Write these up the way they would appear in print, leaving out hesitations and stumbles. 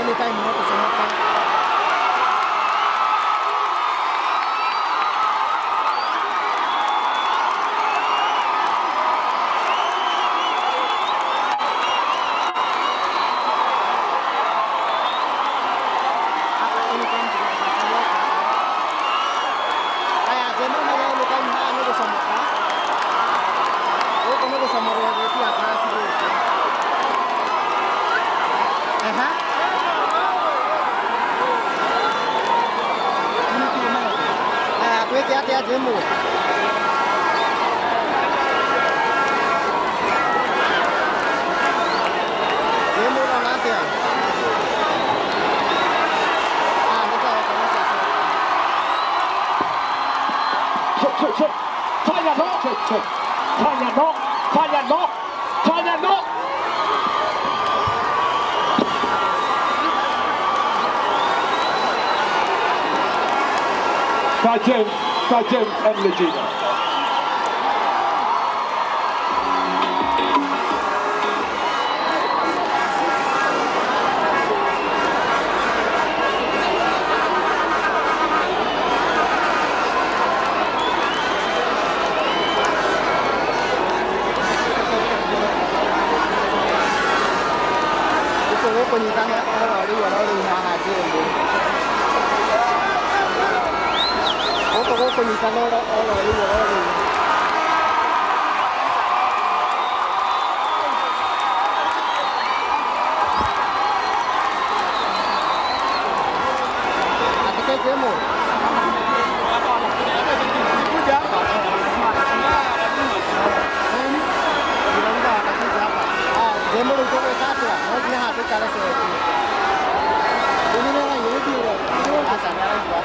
Anytime no gũcomoka. Hapa anytime tunaweza chomoka. Aya, jema na anytime haha nĩ gũcomoka. Gũkũ nĩ gũcomorwo gwĩtia gas gũkũ. Ehe. Aya, twĩke atĩa Jemo? Jemo ũrona atĩa? Ah, nĩ sawa kabisa sawa. Check, check, check. Tanya no. Check, check. Tanya no. Tanya no. Tanya no. Sir James, Sir James and Legina. Gũkũ gũkũnyitana oro rĩu oro rĩu haha Jemo. Gũkũ gũkũnyitana oro oro rĩu oro rĩu. Atike Jemo. Kuja hapa. Ndĩrauga watakuja hapa. Ah, Jemo rĩu tũgwĩka atĩa? No nginya haha tũikare ceki. Aca nĩ araigua.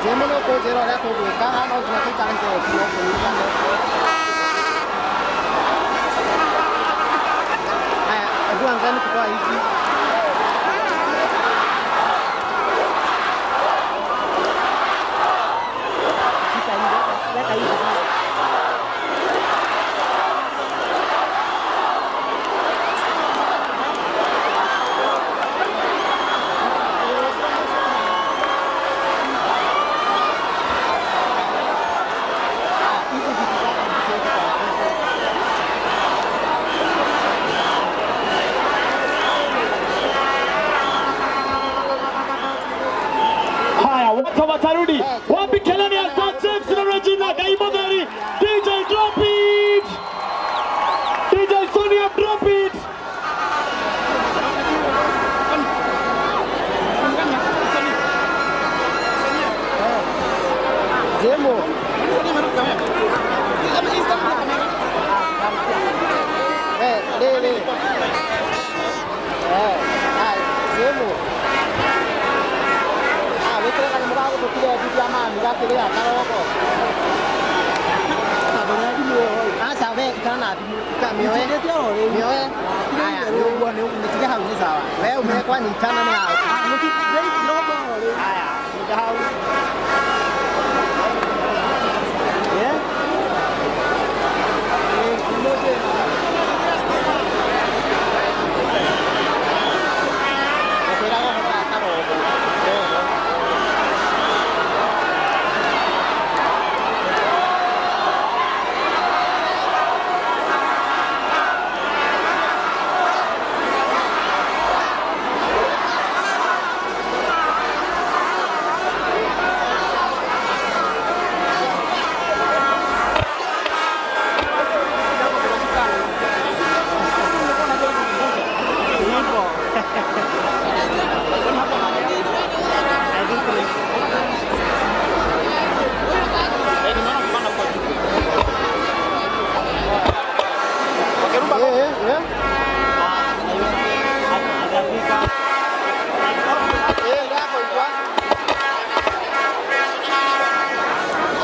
Jemo nĩ ũkũnjĩra ũrĩa tũgwĩka haha no nginya tũikare ceki no kũnyitane. Haya, hebu anzeni kutoa hizi. Shika hii, weka hii vizuri. Hizi vitu zako msiweke kwa mfuko. Haya, watu watarudi. Wapi kelele ya Sir James na Regina Gaimodheri? DJ drop it. DJ Sonia drop it. Jemo. Eh, rĩrĩ. Eh, ai, Jemo. Ah, wĩkĩre kanyamũ ga gũthũkire nduthi ya mami gakĩrĩa karogo. Aca we ikara na thimũ, mĩoe. Mĩoe. Aya, nĩ ũguo nĩ mĩtige hau nĩ sawa. We ume kwanyitana nĩ hau. Aya, tiga hau. Yeah? Ngũkwĩraga ũhoro wa karogo. Ndogo. Ipo. I think Eh, eh, eh. Eh, ndakũigua.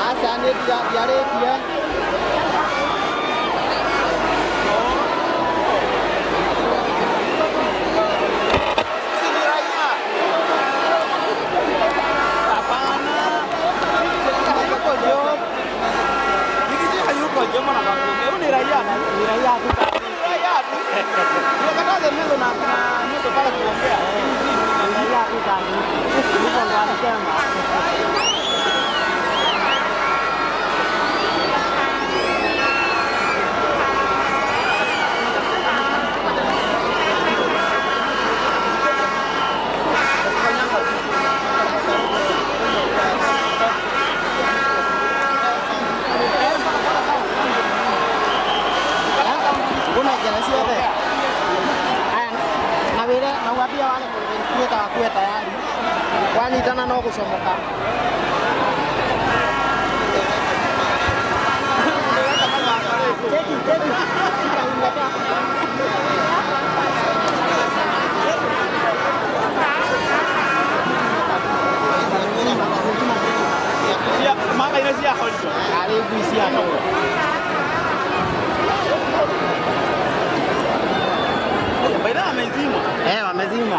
Aca niĩ ndiarĩtie. Sisi ni raia. Hapana. Hayuko job. Nikiji hayuko job na kakuongea. Huyu ni raia na Ni raia tu. Ni raia tu. Tunakataza mendo na na mendo pale kuongea. Lakini si Angalia tu tani. Hivyo ndo alisema. Na wabia wale kuweka wakuwe tayari, kwani tena no kuchomoka. Cheki cheki. Mama inazia holjo. Karibu isia no. Baida amezima. Wamezima.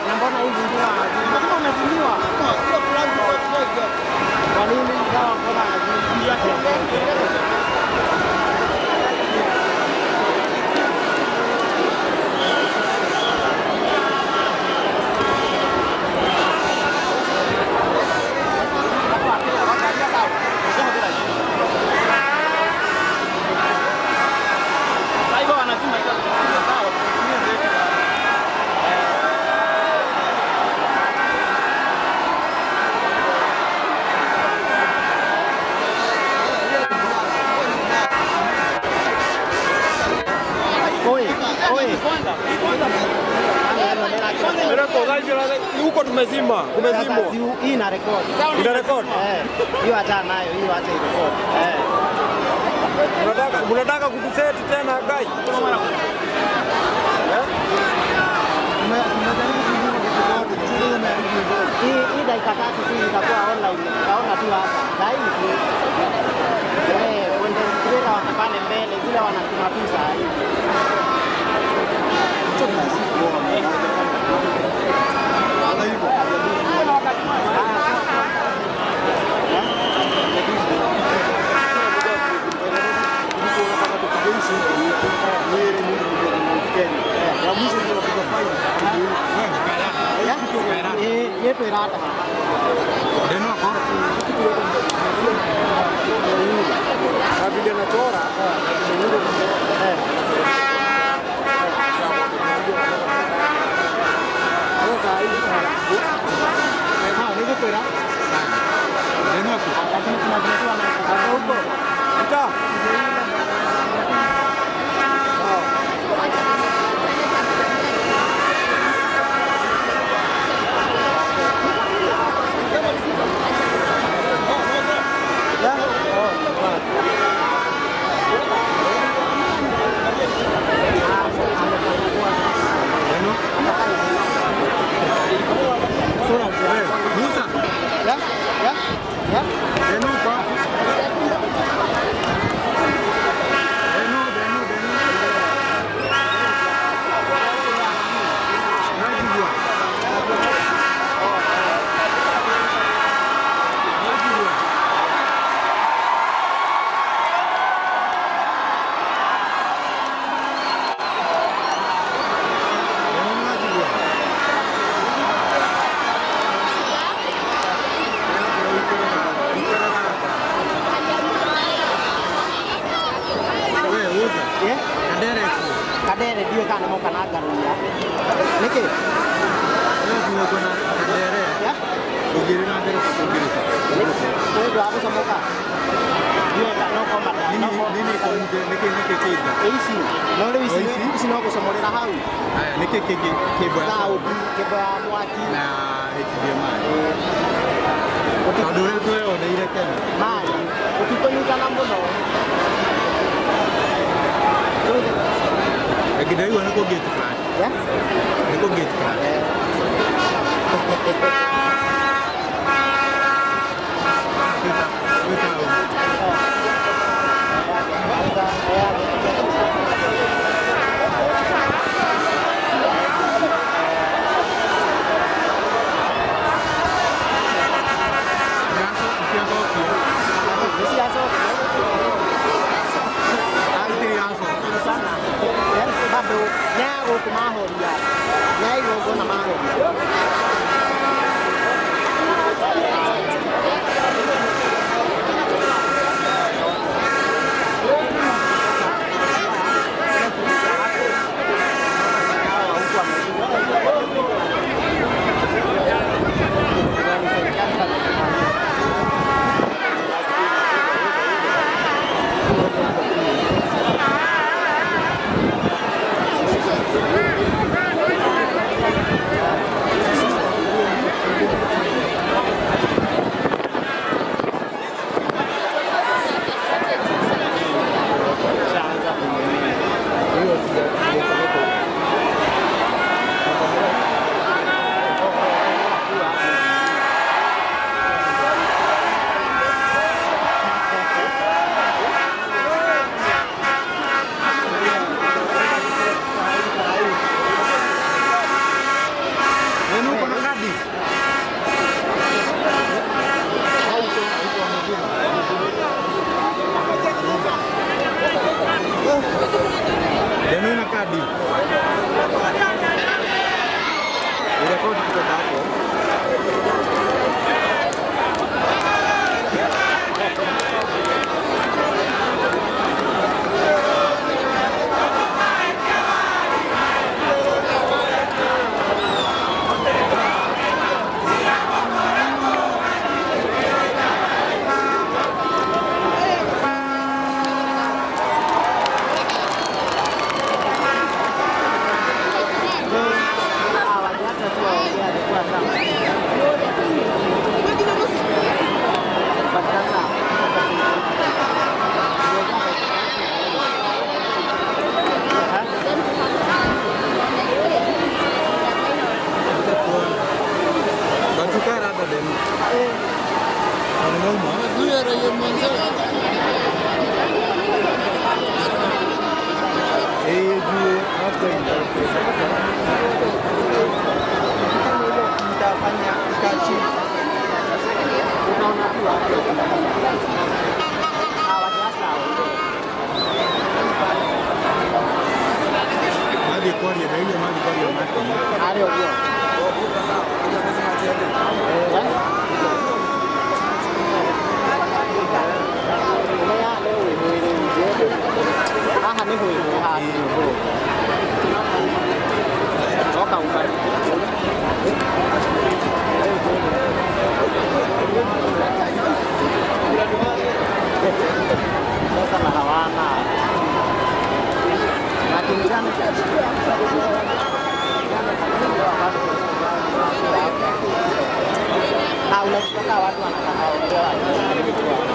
Na mbona hizi ndio wanazima? Kama unazimiwa. Kwa nini kama mbona anazima? Huko tumezima, kumezimwa. Hii ina record. Ina record? Hiyo acha nayo, hiyo acha irecord. Unataka kutuseti tena gai? Hii dakika tatu tu itakuwa online. Utaona tu hapa. Sasa hivi. Wende creator wako pale mbele, zile wanatuma tu saa hii. Yetu irata. Na vile nachora sasa hivi Lakini tunazungua na huko. Ita. Kadere ndio kana moka na ngarunya. Niki? Kadere. Ya? Ugiri na mbere kwa ugiri. Ndio ndo hapo somoka. Ndio no koma da. Nini kwa nje niki niki kinga. Ici. No rĩu ici ici no gũcomorera hau. Haya niki kingi kebo ya sound, kebo ya mwaki na HDMI. Tondu ũrĩa tweyoneire Kenya. Mai, ũtikũnyitana mũno. Lakini hiyo niko gate crash. Yeah? Niko gate crash. Kita Mtafanya kukaa chini. Unaona tu hapo. Ah, watu hasa. Mathiĩ kwaria ndaigua mathiĩ kwaria Martin. Arĩ ũguo. Haha nĩ hũihũĩ haha nĩ Coka uma. Sasa na hawana. Matingirano. Ah, unataka watu wanataka waongewa.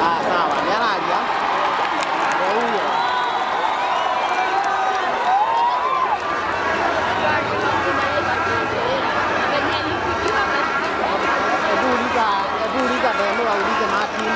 Ah, sawa, nĩ araria. Ndio huyo. Hebu uliza Deno aulize Martin.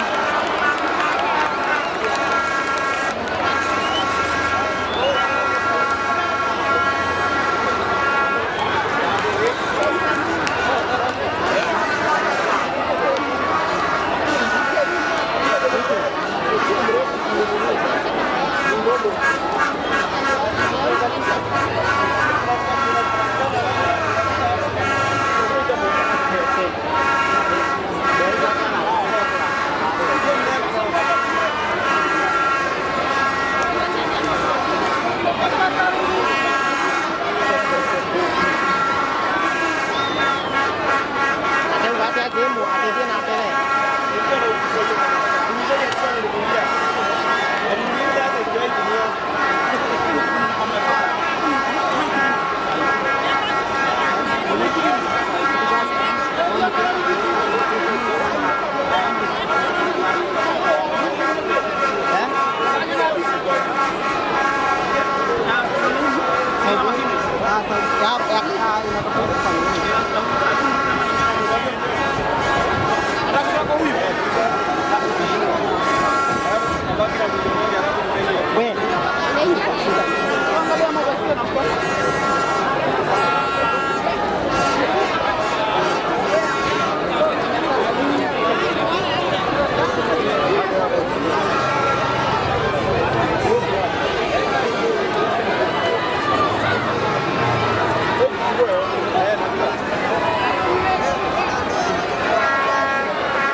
Ateuga atĩa Jĩmũ atĩthiĩ na mbere. Eh? Ah, inatokea kwa nini? We.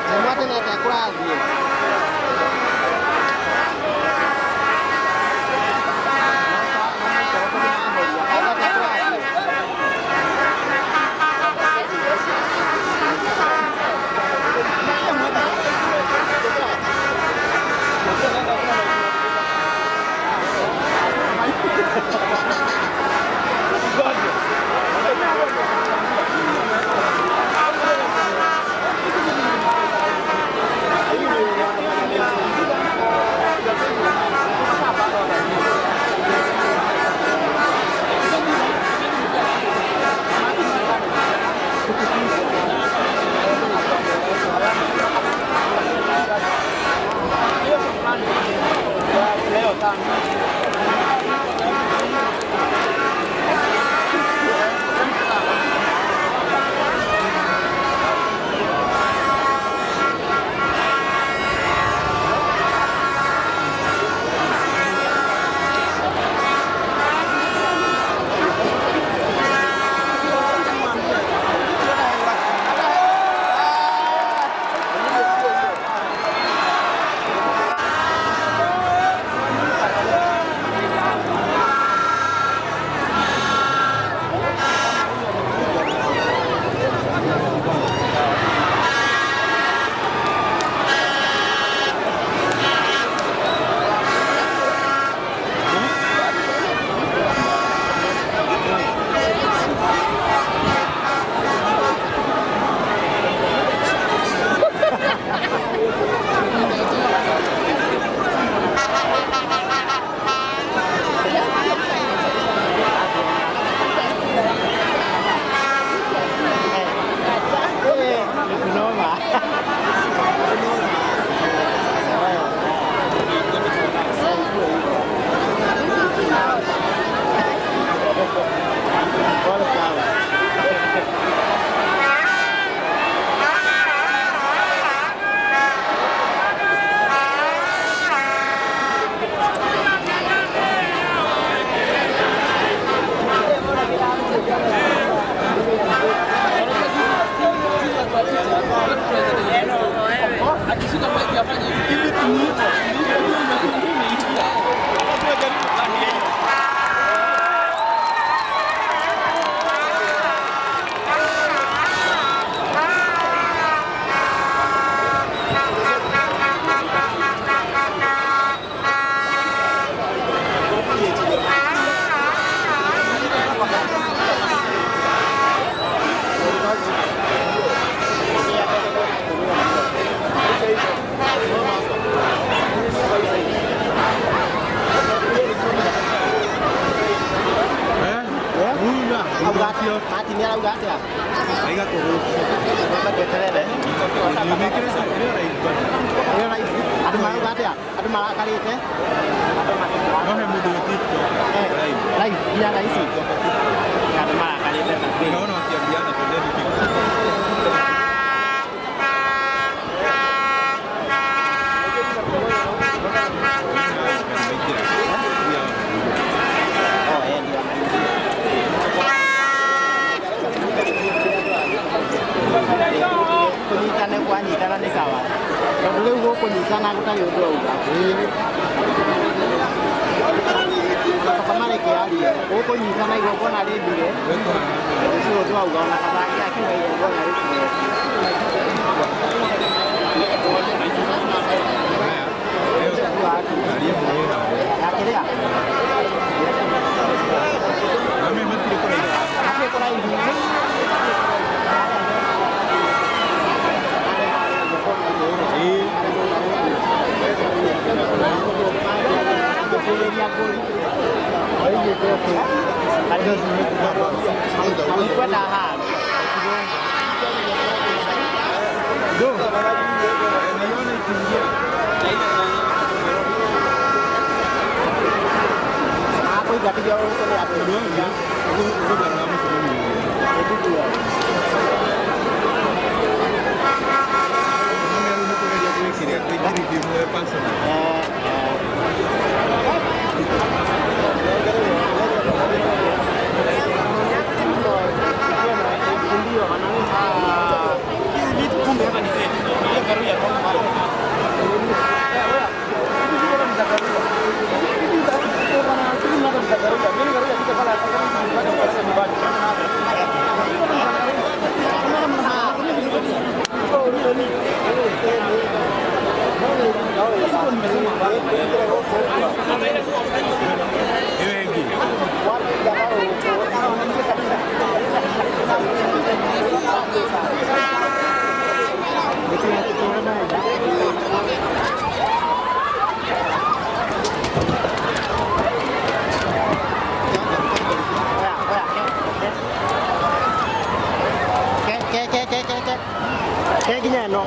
Jĩmũ atĩ nĩ atĩa kũrathiĩ? Arauga atĩa? Aiga kũgũrũ. Tweterere. Mĩkĩre ĩrĩa Ĩyo live. Andũ marauga atĩa? Andũ marakarĩte? No he mũndũ wĩ TikTok live. Live nginya thaa ici. Andũ marakarĩte ta thĩ. Ninaona wakiambiana twendeni TikTok. Oh, eh, ndio. Kũnyitana kwanyitana nĩ sawa tondũ rĩu gũkũnyitana gũtarĩ ũndũ auga kaba mareke arie gũkũnyitana igongona rĩthire ũcio ũndũ auga ona kaba angĩakiuga igongona rĩthire. Yakĩrĩa matirĩ kũraihu. Kwenda haha. Akũingatithia ũkũrĩ atĩ Hizi vitu kumbe hapa ni zetu. Hiyo Karuya kwa mara. Ke ke ke ke ke ke nginya ĩno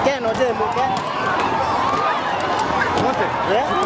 ke ĩno njĩmu ke. Eh?